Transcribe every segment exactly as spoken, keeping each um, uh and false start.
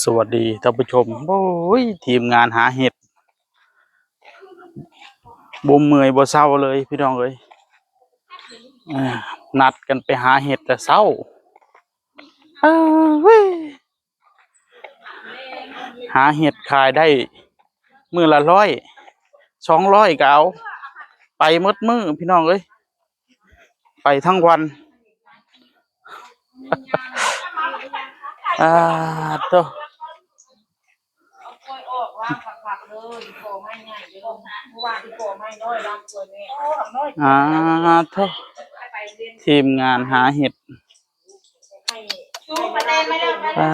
สวัสดีท่านผู้ชม โอ้ย ทีมงานหาเห็ด บ่เมื่อยบ่เซาเลยพี่น้องเอ้ย เอ่อ นัดกันไปหาเห็ดแต่เช้า เอ้ย หาเห็ดขายได้มื้อละร้อย สองร้อยก็เอา ไปหมดมื้อพี่น้องเอ้ย ไปทั้งวัน อ่า โต เอากล้วยออก วางผักๆเลย กอไม้ใหญ่เด้อ เมื่อวานที่กอไม้น้อย วางกล้วยแม่ โอ้ น้อย อ่า โต ไปเรียน ทีมงานหาเห็ด ให้ ซูมคะแนนไม่ได้ อ่า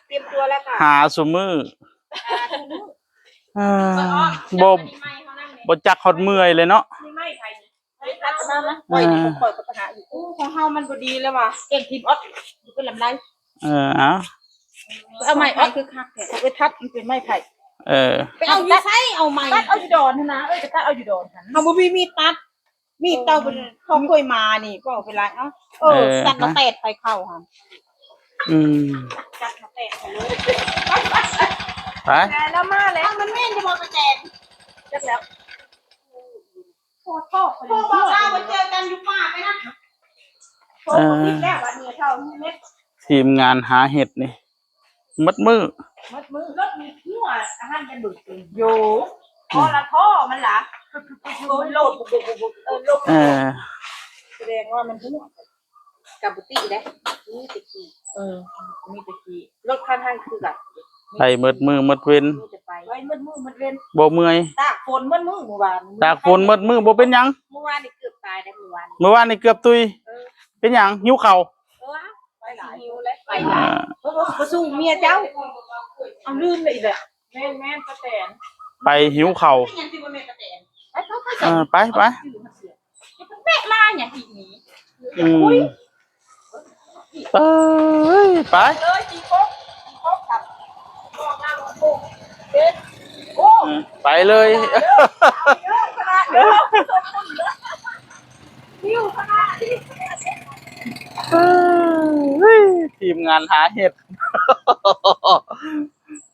เตรียมตัวแล้วค่ะ หาซุมื้อ อ่า บ่ บ่จักฮอดเมื่อยเลยเนาะ มีไม้ไผ่ ไปตัดมานะ อ่า ข่อยก็ไปหาอยู่ โอ้ ของเฮามันบ่ดีแล้วว่ะ เก่งทีมออสอยู่เป็นลำไร เออ เอา เอาไม้ออสคือคักแท้ ไปทัดมันเป็นไม้ไผ่ เออ ไปเอาอยู่ไส เอาไม้ ตัดเอาอยู่ดอนหั่นนะ เอ้ย ไปตัดเอาอยู่ดอนหั่น เฮาบ่มีมีดตัด มีดเต้าเป็น เออ ของกล้วยมานี่ ก็เอาไปไล่ เอ้า เออ เออ ตัดมาแตกไปเข้าหั่น อืม ตัดมาแตกไปเลย ไป แต่แล้วมาแล้ว มันแม่นจะบอกไปแตก จักแล้ว โอ้โห โทรบอกว่ามาเจอกันอยู่ป่าไปนะ โทรบอกผิดแล้ว วันนี้เท่านี้เม็ด ทีมงานหาเห็ดนี่ หมดมื้อ หมดมื้อ รถมีหัวอาหารกันเบิดเลย โย พอละท่อมันล่ะ โอ้ย โลด เออ โลด เออ แสดงว่ามันหัว กับบุตรีเด้ มีแต่ขี้ เออ มีแต่ขี้ รถคันนั้นคือแบบ ไปหมดมื้อหมดเว็น มีแต่ไป ไปหมดมื้อหมดเว็น บ่เมื่อย ตากฝนหมดมื้อเมื่อวาน ตากฝนหมดมื้อบ่เป็นหยัง เมื่อวานนี่เกือบตายได้เมื่อวาน เมื่อวานนี่เกือบตุย เออ เป็นหยัง หิวข้าว เออ ไปหลาย หิวแล้ว ไปหลาย อ่า เออ เออ ไปสู่เมียเจ้า เอาลืมเลยอีกแล้ว แม่น แม่น ป้าแตน ไปหิวข้าว เป็นหยังที่บ่แม่นป้าแตน ไป ไป ไป เออ ไป ไป แม่มาอย่างอีกนี้ อืม เอ้ย ไป เลยจีโป๊กจีโป๊กกับบอกหน้าบอกโป๊กเด็ด โอ้ อืม ไปเลย เด้อ เอาเด้อ ขนาดเด้อ หิวขนาดนี้ เอ้ย ทีมงานหาเห็ด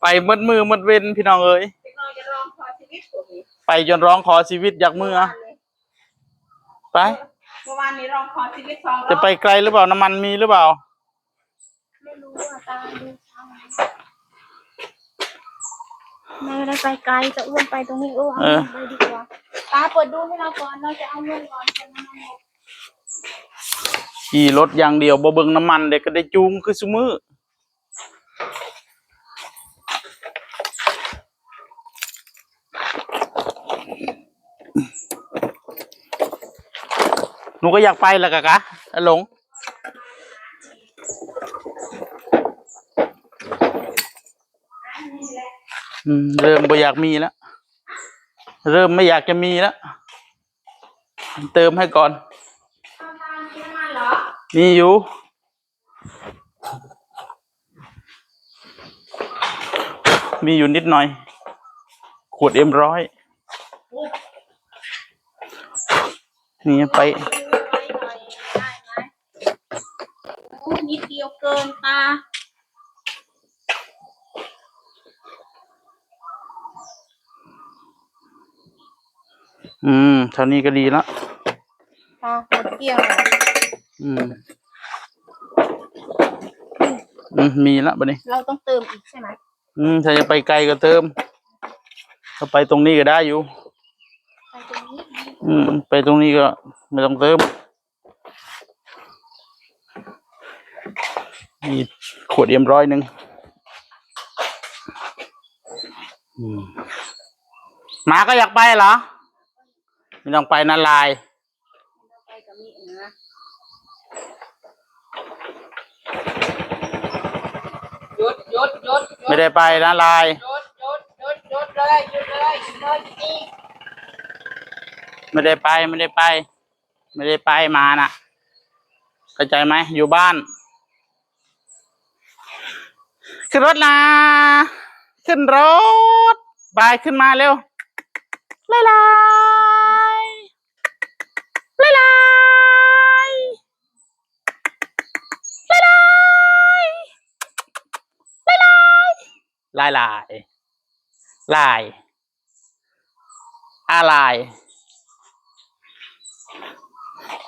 ไปหมดมื้อหมดเว็นพี่น้องเอ้ย เด็กน้อยจะร้องขอชีวิตผมนี่ ไปจนร้องขอชีวิตอยากเมือ ไป เมื่อวานนี้ร้องขอชีวิตสองรอบ จะไปไกลหรือเปล่า น้ำมันมีหรือเปล่า ไม่รู้อะ ตาดูเช้าไหม ไม่ได้ไปไกล จะอ้วนไปตรงนี้ โอ้ เอา เออ ไปดีกว่า ตาเปิดดูให้เราก่อน เราจะเอาเงินก่อน เติมน้ำมันหมด ขี่รถอย่างเดียว บ่เบิ่งน้ำมัน เด็กก็ได้จูงคือซุมื้อ หนูก็อยากไปแล้วกะกะ หลง อืม เริ่มบ่อยากมีแล้ว เริ่มไม่อยากจะมีแล้ว เติมให้ก่อน มีอยู่ มีอยู่นิดหน่อย ขวดเอ็มร้อย นี่ไป โอ้ นิดเดียวเกินตา อืม เท่านี้ก็ดีละ ค่ะ หมดเกลี้ยงเลย อืม อืม มีละบัดนี้ เราต้องเติมอีกใช่ไหม อืม ถ้าจะไปไกลก็เติม ถ้าไปตรงนี้ก็ได้อยู่ ไปตรงนี้ อืม ไปตรงนี้ก็ไม่ต้องเติม มีขวดเอ็มร้อยหนึ่ง อืม หมาก็อยากไปเหรอ ไม่ต้องไปนะลาย ไปกับมีนะ หยุด หยุด หยุด หยุด ไม่ได้ไปนะลาย หยุด หยุด หยุด หยุดเลย หยุดเลย หยุดเลย นี่ ไม่ได้ไป ไม่ได้ไป ไม่ได้ไปมาน่ะ เข้าใจไหม อยู่บ้าน ขึ้นรถนะ ขึ้นรถ บาย ขึ้นมาเร็ว บ๊ายบาย บ๊ายบาย บ๊ายบาย ลายลาย ลาย อะไร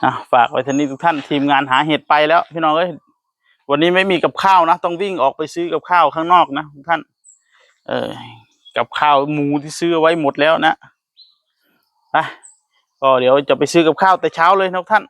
อ่ะ ฝากไว้เท่านี้ทุกท่าน ทีมงานหาเห็ดไปแล้วพี่น้องเอ้ย วันนี้ไม่มีกับข้าวนะ ต้องวิ่งออกไปซื้อกับข้าวข้างนอกนะทุกท่าน เออ กับข้าวหมูที่ซื้อไว้หมดแล้วนะ อ่ะ ก็เดี๋ยวจะไปซื้อกับข้าวแต่เช้าเลยนะทุกท่าน